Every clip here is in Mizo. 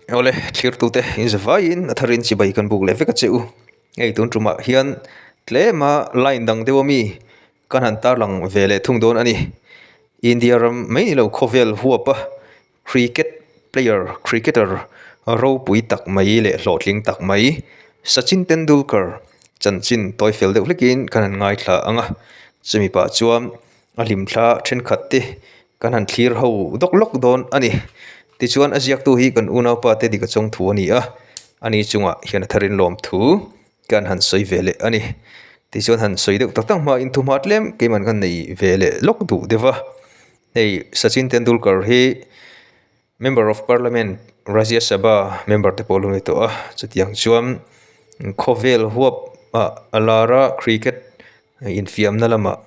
Awle, thlirtute in zavaiin a tharin chibai kan buk leh vek a che u. Hei tun tumah hian tlema line dang deuh ami kan han tarlang ve leh thung dawn a ni. India ram mai ni lo khawvel huapa cricket player, cricketer ropui tak mai leh hlawhtling tak mai Sachin Tendulkar chanchin tawi fel deuh hlekin kan han ngaithla ang a. Chumi pah chuan a hlimthla thenkhat te kan han thlir ho dawk lawk dawn a ni. Tichuan a ziaktu hi kan unaupa te dik a chawng thu a ni a, ani chungah hian a tharin lawm thu kan han sawi ve leh a ni. Tichuan han sawi deuh tak tak hmain thu hma tlem keiman kan nei ve leh lawk duh deuh va. Hei Sachin Tendulkar hi Member of Parliament Rajya Sabha member te pawh a lo ni tawh a, chutiang chuan khawvel huap ah a lar a cricket infiamna lamah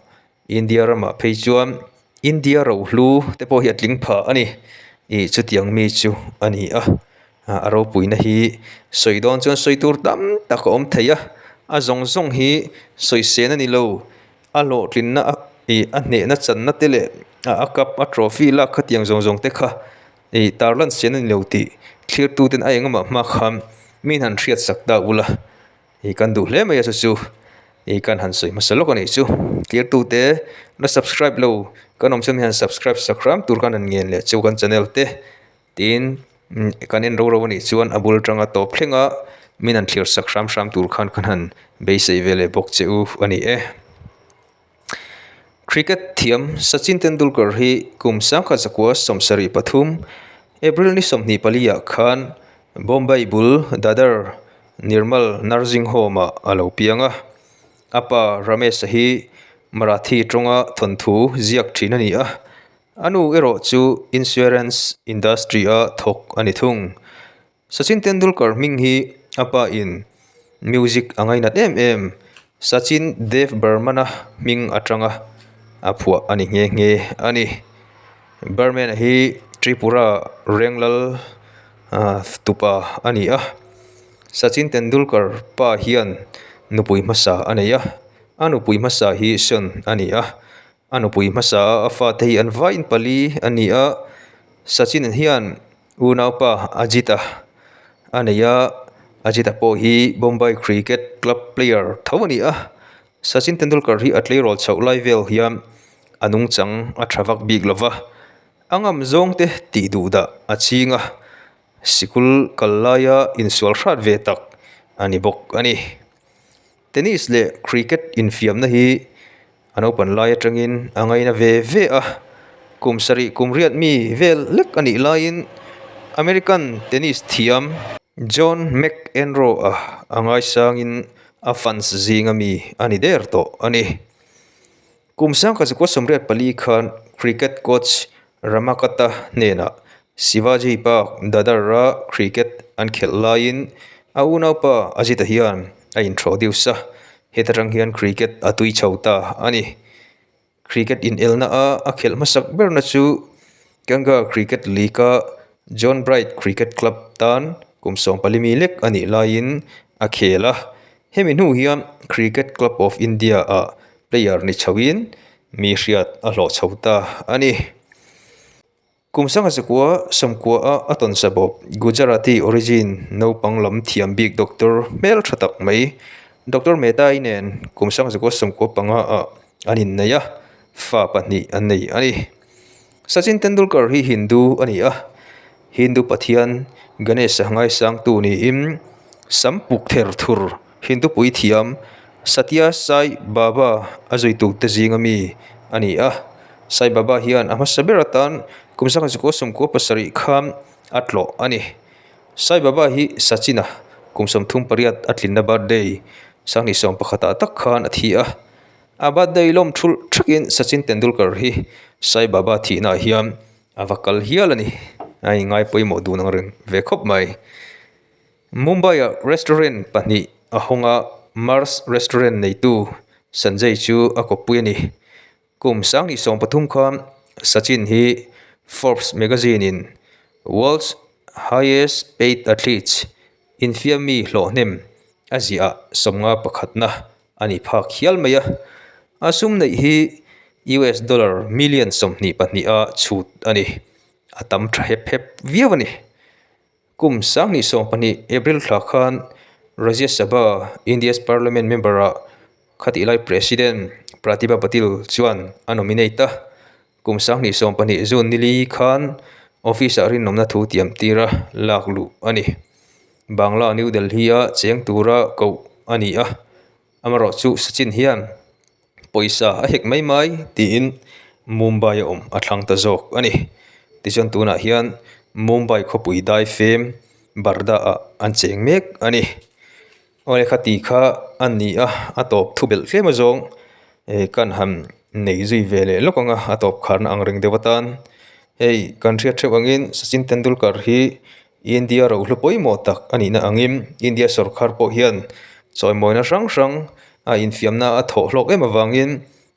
India ramah phei chuan India rohlu te pawh hi a tling phah a ni ih chutiang mi chu a ni a a ropuina hi sawi dawn chuan sawi tur tam tak a awm thei a a zawng zawng hi sawisel a ni lo a hlawhtlinna ih a hnehna channa te leh a cup a trophy lak khatiang zawng zawng te kha ih tarlan sen a ni lo tih thlirtu ten a engemaw hma khan mi han hriat sak ta ula. Ih kan duh hle mai a chu chu ih kan han sawi hmasa lawk a nih chu tirtute la subscribe lo kan awm chuan mi han subscribe sak hram tur khan an ngen leh chu kan channel te tin kan en ro ro a nih chuan a bul atanga tawp thleng a min han thlir sak hram hram tur khan kan han beisei ve leh bawk che u a ni e. Cricket thiam Sachin Tendulkar hi kum sangkhat zakua 73, April ni 24 ah khan Bombay bul Dadar Nirmal Nursing Home ah a lo piang a. A pa Ramesh-a hi Marathi tawnga thawnthu ziak thin a ni a, a nu erawh chu insurance industry-a thawk a ni thung. Sachin Tendulkar hming hi a pa in music a ngainat em em Sachin Dev Burman-a hming atanga a phuah a ni nghe nghe a ni. Burman-a hi Tripura Renglal tupa a ni a, Sachin Tendulkar pa hian nupui hmasa a nei a, a nupui hmasa hi Sean a ni a, a nupui hmasa a fate hi an vaiin pali a ni a, Sachin hian Unaupa Ajit-a a nei a, Ajit-a pawh hi Bombay Cricket Club player tho a ni a, Sachin Tendulkar hi a tleirawl chhoh lai vel hian a nungchang a tha vak bik lo va, a ngam zawng te tih duh dah a ching a, sikul kal laia insual hrat ve tak a ni bawk a ni. Tennis leh cricket infiamna hi a naupan lai atangin a ngaina ve ve a, kum sarih kum riat mi vel lek a nih laiin American tennis thiam John McEnroe-a a ngaisangin a fans zinga mi a ni der tawh a ni. Kum sangkhat zakua 84 khan cricket coach Ramakata hnenah Shivaji Park Dadar-a cricket an khelh laiin a unaupa Ajit-a hian a introduce a, heta tang hian cricket a tui chho ta a ni. Cricket inelna a a khelh hmasak berna chu Ganga Cricket League-a John Bright Cricket Club tan kum 14 mi lek a nih laiin a khel a, hemi hnu hian Cricket Club of India-ah player ni chhoin Mi hriat a hlawh chho ta a ni. Kum sangha zakua sawmkua a a tawn sa bawk. Gujarati origin naupang lam thiam bik doctor hmel tha tak mai Doctor Mehta-i nen kum sangha zakua 95 ah an innei a, fa pahnih an nei a ni. Sachin Tendulkar hi Hindu a ni a, Hindu pathian Ganesh-a ngaisangtu niin sam puk ther thur Hindu puithiam Satya Sai Baba a zuitute zinga mi a ni a. Sai Baba hian a hmasa ber atan kum sangha zakua 97 khan a tlawh a ni. Sai Baba hi Sachin-a kum 38 a tlinna birthday 2011 ah tak khan a thi a. A birthday lawm thulh thakin Sachin Tendulkar hi Sai Baba thihnaah hian a va kal hial a ni. A inngai pawimawh dun ang reng ve khawp mai. Mumbai-ah restaurant pahnih a hawng a, Mars Restaurant neitu Sanjay chu a kawppui a ni. Kum 2013 khan Sachin hi Forbes magazine-in World's Highest Paid Athletes infiam mi hlawhhnem a ziah 51 pakhatna a ni phak hial mai a. A sum neih hi US dollar million 22 a chhut a ni. A tam tha hep hep viau a ni. Kum 2020 April thla khan Rajya Sabha, India's Parliament member-ah khatih lai President Pratibha Patil chuan a nominate a. Kum 2020 June nili khan office-ah rinawmna thu tiam tira lak luh a ni. Bangla New Delhi-a cheng tura koh a ni a. Amaherawhchu Sachin hian pawisa a hek mai mai tiin Mumbai a awm a thlang ta zawk a ni. Tichuan tunah hian Mumbai khawpui daifem Barda ah an cheng mek a ni. Aw lehkha ti kha a ni a, a tawp thu belh tlem azawng eh kan han nei zui ve leh lawk ang a, a tawp kharna ang reng deuh atan. Hei kan hriat theuh angin Sachin Tendulkar hi India rohlu pawimawh tak a nihna angin India sawrkar pawh hian chawimawina hrang hrang a infiamna a thawh hlawk em avangin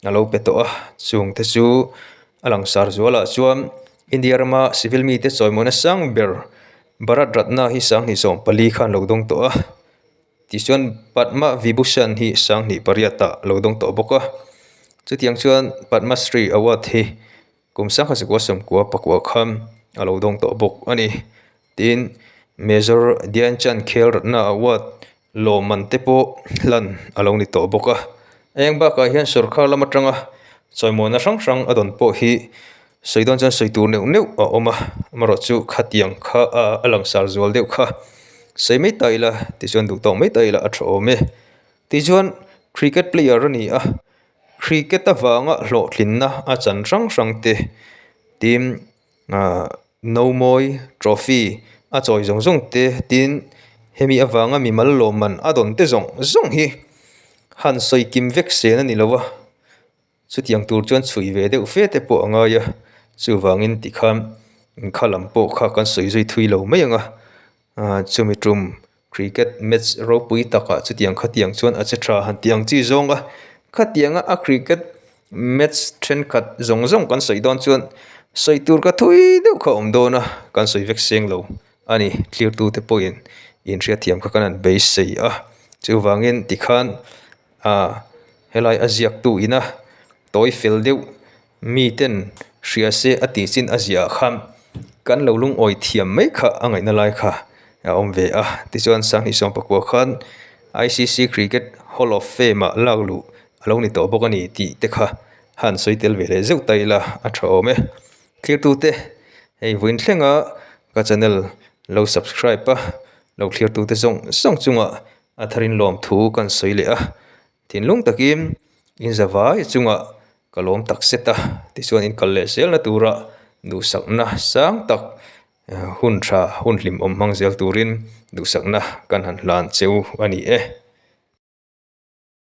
a lo pe tawh a, chungte chu a langsar zualah chuan India rama civil mite chawimawina sang ber Bharat Ratna hi 2014 khan lo dawng tawh a, tichuan Padma Vibhushan hi 2008 ah lo dawng tawh bawk a, chutiang chuan Padma Shri Award hi Kum 1994 khan a lo dawng tawh bawk a ni. Tin, Major Dhyan Chand Khel Ratna Award lawmman te pawh hlan a lo ni tawh bawk a. Eng bakah hian sorkar lam atanga chawimawina hrang hrang a dawn pawh hi sawi dawn chuan sawi tur neuh neuh a awm a. Amaherawhchu khatiang kha a langsar zual deuh kha sawi mai ta ila tichuan duh tawk mai ta ila a tha awm e. Tichuan cricket player a ni a. Cricket avanga hlawhtlinna a chan hrang hrang te tin ahh no mawi trophy a chawi zawng zawng te tin hemi avanga mimal lawmman a dawn te zawng zawng hi han sawi kim vek sen a ni lo a, chutiang tur chuan chhui ve deuh fe te pawh a ngai a, chuvangin tikhan kha lam pawh kha kan sawi zui thui lo mai ang a, ahh chumi tum Cricket match ropui takah chutiang khatiang chuan a che tha han tih ang chi zawng a, khatianga a cricket match thenkhat zawng zawng kan sawi dawn chuan sawi tur ka thui deuh kha a awm dawn a, kan sawi vek seng lo a ni. Thlir tute pawhin inhriatthiam kha kan han beisei a, chuvangin tikhan ah helai a ziaktu ina tawi fel deuh miten hria se a tih chin a ziah ah khan kan lo lungawi thiam mai kha a ngaihna lai kha a awm ve a tichuan 2019 khan I_C_C cricket hall of fame ah lak luh a lo ni tawh bawk a ni tih te kha han sawi tel ve leh zeuh ta ila a tha awm e thlir tute hei vawiin thlenga ka channel lo subscribe a lo thlir tute zawng zawng chungah a tharin lawmthu kan sawi leh a. Thinlung takin in zavai chungah ka lawm tak zet a, tichuan in kal leh zelna tura duhsakna sang tak hun tha hun hlimawm hmang zel turin duhsakna kan han hlan cheu a ni e.